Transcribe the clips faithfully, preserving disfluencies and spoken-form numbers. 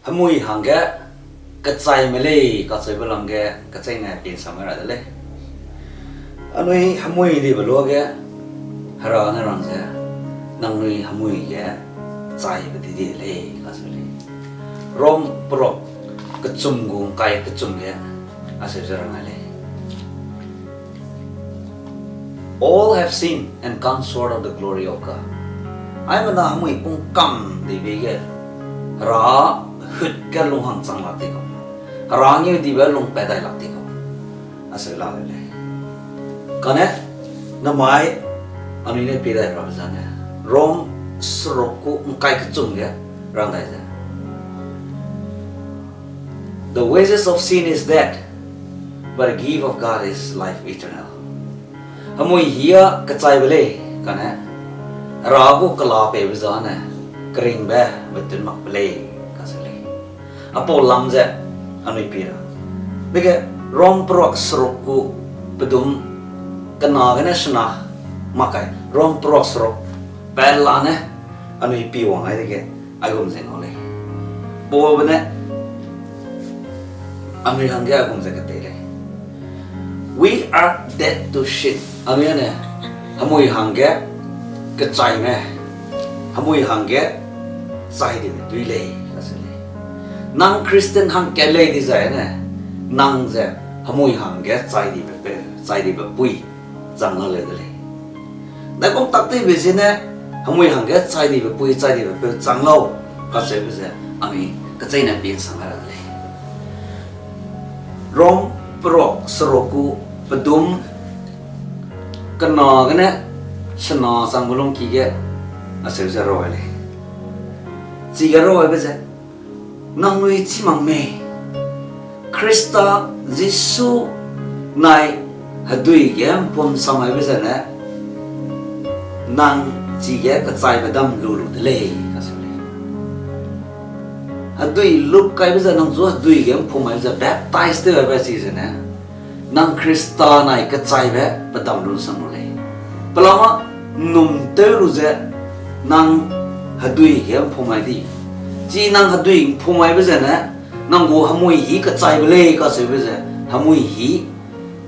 Hemui hangge kechaime lei kacheube lam ge kecheîne pinsam ra de lei. Anui hemui dibe luage, Hera ne rang ze, nangnui hemui ge chaibe di di lei kacheu lei. Rom peruak kechum gu ngkai kechum ge acheu ze rang lei. All have sinned and come short of the glory of God. Aimena hemui pungkam dibe ge, Hera hut ge lunghang chang lak di kau, Hera ngeu dibe lungpat dai lak di kau, acheu la lei. Kane, namai, anui ne pie dai rabe zane, Rom seruk gu ngkai kechum ge rang dai ze, The wages of sin is death, but the gift of God is life eternal. Hemui hia kechaibe lei, kane, Hera gu kela peibe zane, keringbe betun makbe lei, kacheu lei. Apau lam ze, anui pie ra. Dege, Rom peruak seruk gu pedum kena gene sena, makai, Rom peruak seruk, pelane, anui pie wang ai dege, aigum ze ngau lei. Paulbe ne, anui hangge aigum ze ketei lei. We are dead to sin. Anui ane, hemui hangge kechaime, hemui hangge chai dibe dui lei, kacheu lei. Nang Christian hangkat lei dizai ne, nang ze hemui hangge chai dibe peu, chai dibe pui, chang la leu de lei. Daigum tak teibe zene, hemui hangge chai dibe pui, chai dibe peu chang lau, kacheube ze, anui kecheîne pinsam ra de lei. Rom peruak seruk gu pedum kena gene sena chang gu lungki ge acheu ze rau ai lei. Chige rau aibe ze, nangnui chî mak mei, Khrista Jisu nai hedui ge ’mpum samaibe zene, nang chige kechaibe dam lu lu de lei, kacheu lei. Hedui lup kaibe ze nang chu hedui ge ’mpum aibe ze baptize tew aibe chi zene, nang Khrista nai kechaibe pe dam lu ’nsang lu lei. Pelama ’nnum tew lu ze nang hedui ge ’mpum ai di. Chi nang hedui ’mpum aibe zene, nang gu hemui hî kechaibe lei kacheube ze, hemui hî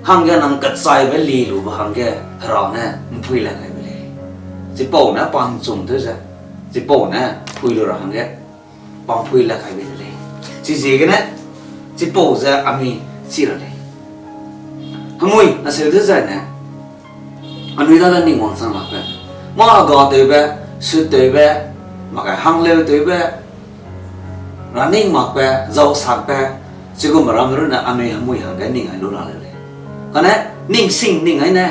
hangge nang kechaibe li lube hangge Hera ne ’mpui le kaibe lei. Chipau ne pa ’nchum tew ze, chipau ne pui lu ra hangge pa ’mpui le kaibe de lei. Chiziegene, chipau ze anui chi ra lei. Hemui acheu dezaine, anui dage ning wangchang lakbe, mâ hegatewbe, suttewbe, makai hangleu tewbe, ra ning makbe, zausakbe, chigum ramme runne anui hemui hangge ning ai lu la leu lei. Kane, ning sing ning ai ne,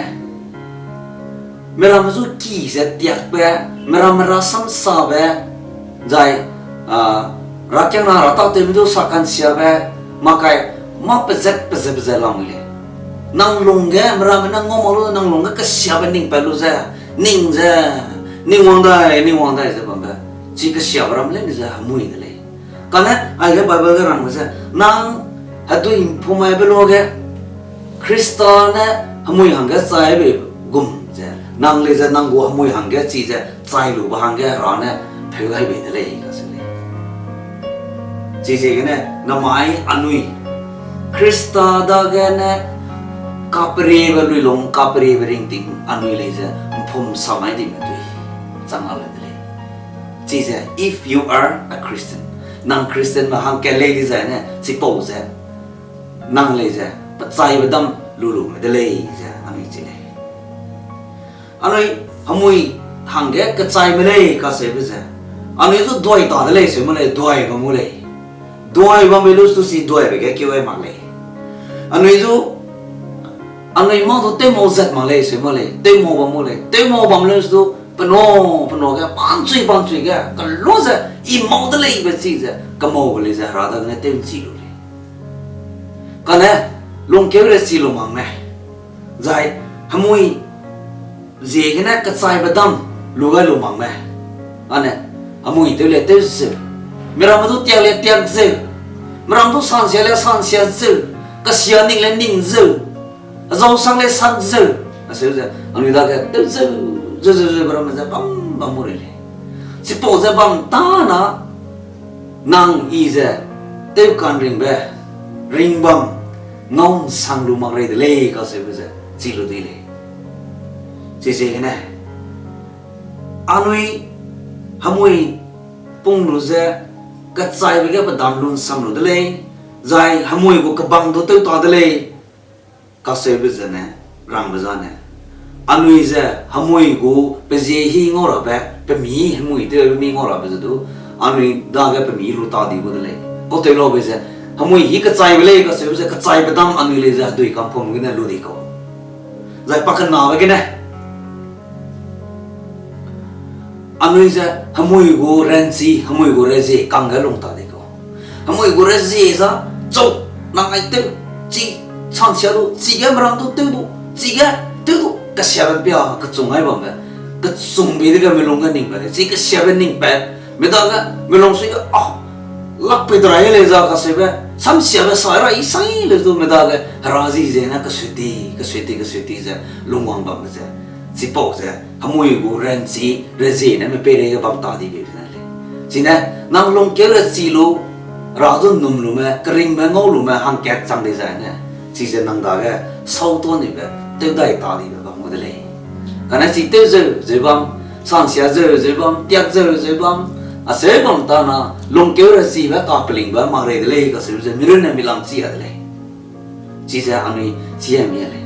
miramme zu ki ze tiakbe, miramme ra samsabe, zai, a, rakiangna ra tâtewme du sakansiabe, makai, mâ pezat pezat pezat lamui lei. Nang lungge, miramme nang ngau mak lu, nang lungge kesiabe ning pat lu ze, ning ze, ning wang dai, ning wang dai ze bambe, chi kesiabe ram leine ze hemui de lei. Kane, aige Bible ge rangbe ze, nang hedui ’mpum aibe luage, Khrista ne hemui hangge chaibe gum ze, nang lei ze nang gu hemui hangge chize chai lube hangge Hera ne pheu gai bei de lei, kacheu lei. Chiziegene, namai anui, Khrista dagene kaperiebe luilung, kaperiebe ringting anui lei ze ’mpum samai dime dui chang la leu de lei. Chize, if you are a Christian, nang Christianme hangkat lei dizaine, chipau ze, nang lei ze, pe chaibe dam lulume de lei ze anui chi lei. Anui hemui hangge kechaime lei kacheube ze, anui zu duai ta de lei seu mak lei, duai bam gu lei. Duai bambe lu stu si duaibe ge keu ai mak lei. Anui zu, anui mâ du tewmau zat mak lei seu mak lei, tewmau bam gu lei. Tewmau bam lu stu, pena, pena ge, panchui, panchui ge, kelu ze, i mau de leibe chi ze, kemaube lei ze, Hera dagene tew ’nchi lu lei. Kane, lungkeu le chi lu mak me. Zai, hemui ziegene kechaibe dam lu gai lu mak me. Ane, hemui tew le tew zeu. Miramme du tiak le tiak zeu. Miram du sansia le sansia zeu. Kesia ning le ning zeu. Hezau sang le sak zeu. Aseu ze, anui dage tew zeu, zeu, zeu, zeu, miramme ze bam, bam mu rei lei. Chipau ze bam ta na, Nang I ze tewka'nringbe ringbam ngau ’nsang lu mak rei de lei kacheube ze chi lu dui lei. Chiziegene anui hemui pung lu ze kechaibe ge pedam lu ’nsang lu de lei, zai hemui gu kebang du tew ta de lei, kacheube zene rangbe zane, anui ze hemui gu pezie hi ngau rabe, pemi hemui tewbe mi ngau rabe ze du, anui dage pemi lu ta di gu de lei. Kau tew laube ze, hemui hi kechaibe lei kacheube ze, kechaibe dam anui lei ze hedui kampum gene lu di kau. Zai pakenabe gene anui ze hemui gu ranchi, hemui gu rezie kangge lung ta di kau. Hemui gu rezie za, chau, nang ai tew, chi, changsia lu, chige merang du tew du, chige tew du, kesiabe pia kechung ai bambe, kechungbe dege melung ge ningpat lei, chi kesiabe ningpat, midage melung sui ge, ah, lakpui drai lei za kacheube, samsiabe sai ra i sai lei du midage, hera zi ze ne kesuiti, kesuiti, kesuiti ze, lungwang bambe ze, chipau ze, hemui gu ranchi, rezie ne me peireige bam ta dibe ze ne lei. Chine, nang lungkeu rechi lu, hera du ’nnum lume, keringbe ngau lume, hangkat chang dizai ne, chize nang dage, sautuanibe, tewdai ta dibe bam gu de lei. Kane chi tew zeu, zeu bam, sangsia zeu, zeu bam, tiak zeu, zeu bam, acheu bam ta na, lungkeu rechibe kapelingbe mak rei de lei, kacheube ze, mirunne milam chi a de lei. Chize anui chi a mi a lei.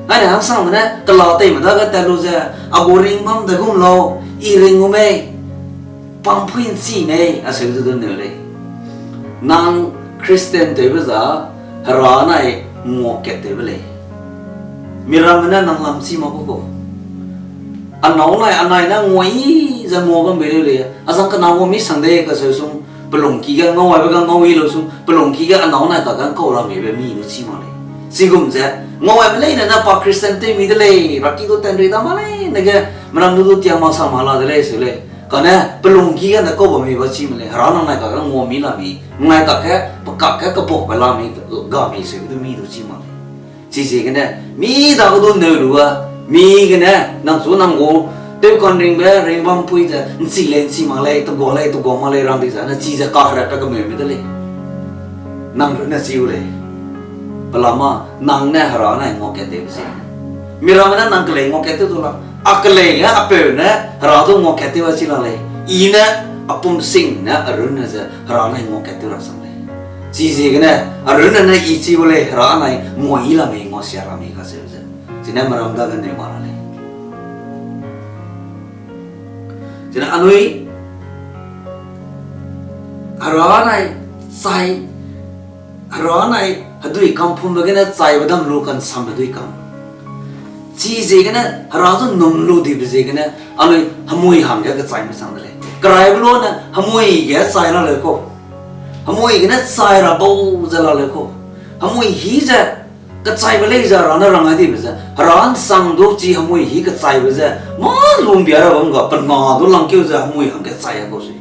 Aine hangsangme ne, kela teime dage tat lu ze, a gu ringbam de gum lau, I ring gu mei, pampui ’nchi mei, acheu ze du neu lei. Nang Christian tewbe za, hera nai nguakat tewbe lei. Miramme ne nang lam chi mak ku kau. Anâu nai, anai ne ngua i ze ngua bam bei leu lei. Azang kena ngua mi sang de kacheu sung, pelungki ge ngau aibe ge ngau i lu sung, pelungki ge anâu nai kage ngkau lameibe mi du chi mak lei. Chigum ze, ngau aime leine ne pa Christian tew mi de lei, raki du tanrei da ma leine ge, meram du du tiang mak sa mak la de lei seu lei. Kane pelungki ge ne kau bam mi ba chi mak lei, hera nang nai kage ngua mi la mi, ngai kakge, pe kakge kebakbe la mi, ga mi seu du mi du chi mak lei. Chiziegene, mi dage du neu lu a, mi gene, nang chu nang gu, tewka'nringbe, ringbam pui ze, ’nchi lei, ’nchi mak lei, tegua lei, tegua mak lei, rang di zai ne, chize kaheratbe kemeume de lei. Nang runne chi u lei. Pelama, nang ne hera nai nguakat tewbe ze. Miramme ne nang kelei nguakat tew du la. A kelei ge, a peu ne, hera du nguakat tew a chi la lei. I ne, a pum sing ne, a runne ze, hera nai nguakat tew ra sang lei. Chiziegene, a runne ne i chi u lei, hera nai ngua i la mei, nguasia ra mei kacheu ze. Chine meram dage neu ma ra lei. Chine anui, hera nai chai, hera nai hedui kampumbe gene chaibe dam lu kansambe dui kam. Chiziegene, hera zu num lu dibe ziegene, anui hemui hangge kechaime chang de lei. Keraibe lu ne hemui ge chai la leu kau. Hemui gene chai ra bau ze la leu kau. Hemui hi ze, kechaibe lei ze hera ne rang ai dibe ze, hera ’nsang du chi hemui hi kechaibe ze, mâ lumbia ra bam ga, pe na du langkeu ze hemui hangge chai a kau sui.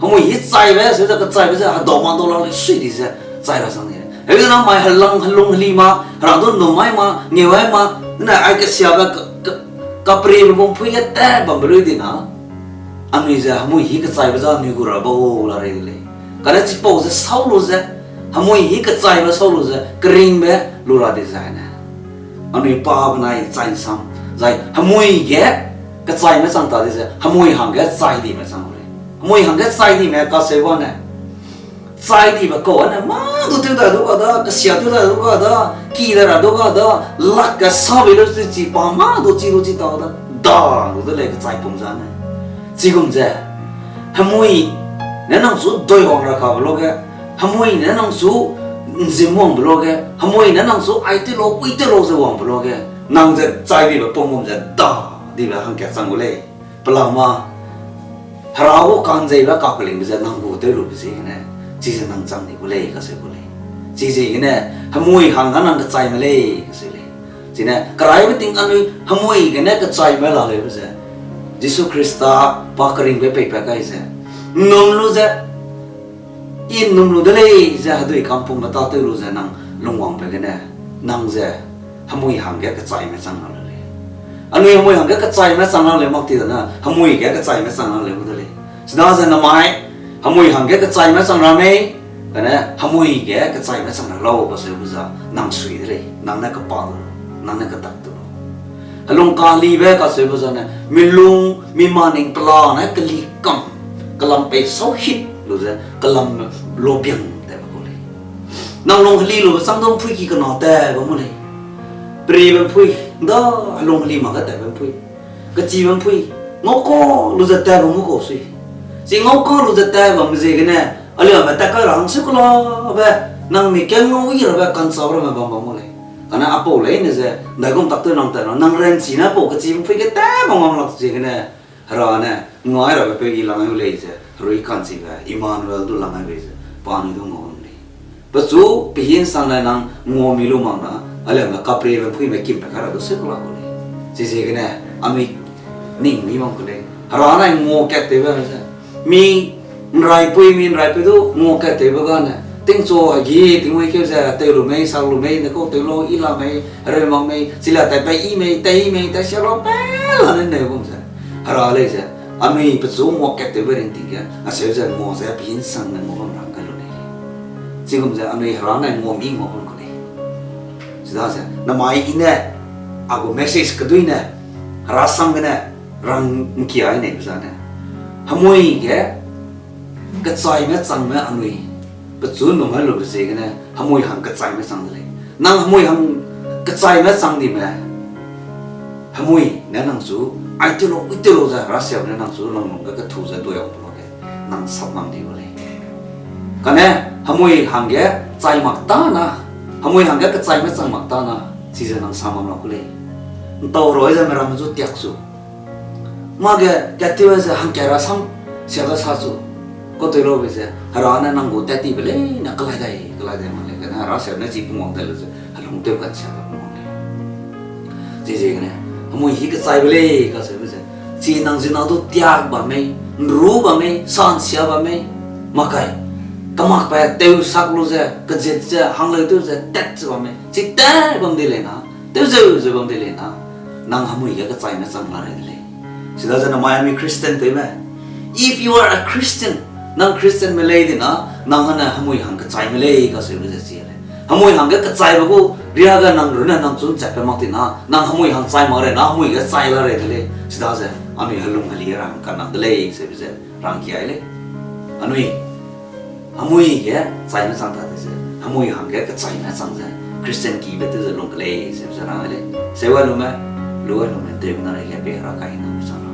Hemui hi chaibe, se ze kechaibe ze, hedau ma dau la lei sui di ze, chai ra sang di lei. Heu ze na mai helang, helung, heli ma, hera du num ai ma, ngeu ai ma, ne ai kesiabe, ka, ka, kapribe gum pui ge tat bambe lui di na, anui ze hemui hi kechaibe ze anui gu ra bau la rei de lei. Kane chipau ze sau lu ze, hemui hi kechaibe sau lu ze, keringbe lu ra di zai ne, anui pa benai chai ’nsam, zai hemui ge kechaime chang ta di ze, hemui hangge chai dime chang gu lei. Hemui hangge chai dime kacheu ba ne, chai dibe kau ane, mâ du tew dai du ga da, kesia tew dai du ga da, ki dai ra du ga da, lak ge sa bei lu chi chi pa mâ du chi lu chi ta da, da lu de lei kechaipum zane. Chigum ze, hemui ne nang chu dui wang ra kabe luge, hemui ne nang chu ’nzim wangbe luge, hemui ne nang chu ai tew lau, ui tew lau ze wangbe luge, nang ze chai dibe pum gum ze da dibe hangkat chang gu lei. Pelama, hera gu ka'nzeibe kapelingbe ze nang gu tew lube ziegene, chize nang chang di gu lei, kacheu gu lei. Chiziegene, hemui hangge nang kechaime lei, kacheu lei. Chine, keraibe ting anui hemui gene kechaime la leube ze, Jisu Khrista pa keringbe peipat kai ze, ’nnum lu ze, I ’nnum lu de lei ze hedui kampumbe tâtew lu ze nang lungwangbe gene, nang ze hemui hangge kechaime chang la leu lei. Anui hemui hangge kechaime chang la leu mak ti dane, hemui ge kechaime chang la leu gu de lei. Chidaze namai, Hemui hangge kechaime chang ra mei, kane hemui ge kechaime chang ra lau kacheube ze nang sui de lei, nang ne kepa du, nang ne ketak du. Helung kalibe kacheube zane, milung, mi maning pelane keli kam, kelam pei sau hit lu ze, kelam lobiang tewbe kau lei. Nang lung heli lube chang du mpui ki kena tewbe mu lei. Peribe mpui, nda helung heli mak ge tewbe mpui. Kechibe mpui, ngau ka lu ze tewbe mu kau sui. Chi ngau ka lu ze tewbe me ziegene, aliame tat kai ra hang seu kelabe, nang mi kengau i rabe kanchau ramme bam bam mu lei. Kane apau leine ze, ndaigum tak tew nang tat na, nang ranchi ne apau kechibe mpui ge tewbe ngam lak ziegene, Hera ne, ngai rabe peu i lang eu lei ze, herui kanchibe, Emmanuel du lang eu lei ze, pa ni du ngau bam lei. Pechu, pehi nsang ne nang ngau mi lu mak na, aliame kapribe mpuime kimpat kai ra du seu kela kau lei. Chiziegene, anui ning mi bam kau lei. Hera nai ngau kat tewbe ze, mi nraipui, mi nraipeu du ngau kat tewbe gane, tingchu agi, tingmui keu ze, tew lu mei, sak lu mei, ne kau tew lau, i la mei, hereu mak mei, chila tat pai i mei, tat i mei, tat sia lau pe la ne neu gum ze. Hera lei ze, anui pechu ngau kat tewbe ringting ge, aseu ze ngau ze pehi nsang ne ngau bam rang kai lu lei. Chigum ze anui Hera nai ngau mi ngau bam kau lei. Chidaze, namai i ne, a gu message keduine, Hera sam gene, rang ngkia i neibe zane. Hemui ge, kechaime changme anui, pechu num ai lube ziegene, hemui hang kechaime chang de lei. Nang hemui hang kechaime chang dime, hemui ne nang chu, ai tew lau, i tew lau ze, Hera siabe ne nang chu, nang lung ge kethu ze duiau mak ge, nang sap mang di gu lei. Kane, hemui hangge chai mak ta na, hemui hangge kechaime chang mak ta na, chize nang sa mam la ku lei. Ntau roi ze meramme zu tiak chu. Mâge, katew ze hangkat ra sam, sia ga sa chu. Kau tew laube ze, Hera ne nang gu tat tibe leine kelai dai, kelai dai mak lei, kane Hera siabe ne chi pungwang dai lu ze, helung tew kan sia ga pungwang lei. Chiziegene, hemui hi kechaibe lei kacheube ze, chi nang zina du tiak bam mei, nru bam mei, sansia bam mei, makai, kemakbe tew sak lu ze, kezit ze, hangleu tew ze, tat ze bam mei, chi tat bam de lei na, tew zeu ze bam de lei na, nang hemui ge kechaime chang la rei de lei. Chidaze namai anui Christian tewme, if you are a Christian, nang Christian me lei di na, nang ane hemui hang kechaime lei kacheube ze chi lei. Hemui hangge kechaibe gu, riage nang runne nang chu nchatbe mak di na, nang hemui hang chai mak rei na, hemui ge chai la rei de lei. Chidaze, anui helung heli ra hang kanang de lei, seube ze, rangkia lei. Anui, hemui ge chaime chang ta de ze, hemui hangge kechaime chang ze, Christian kibe tew ze lung ke lei, seube ze rang lei. Sewa lume, luwa lume, tewbe na rei ge pe Hera kahingnam chang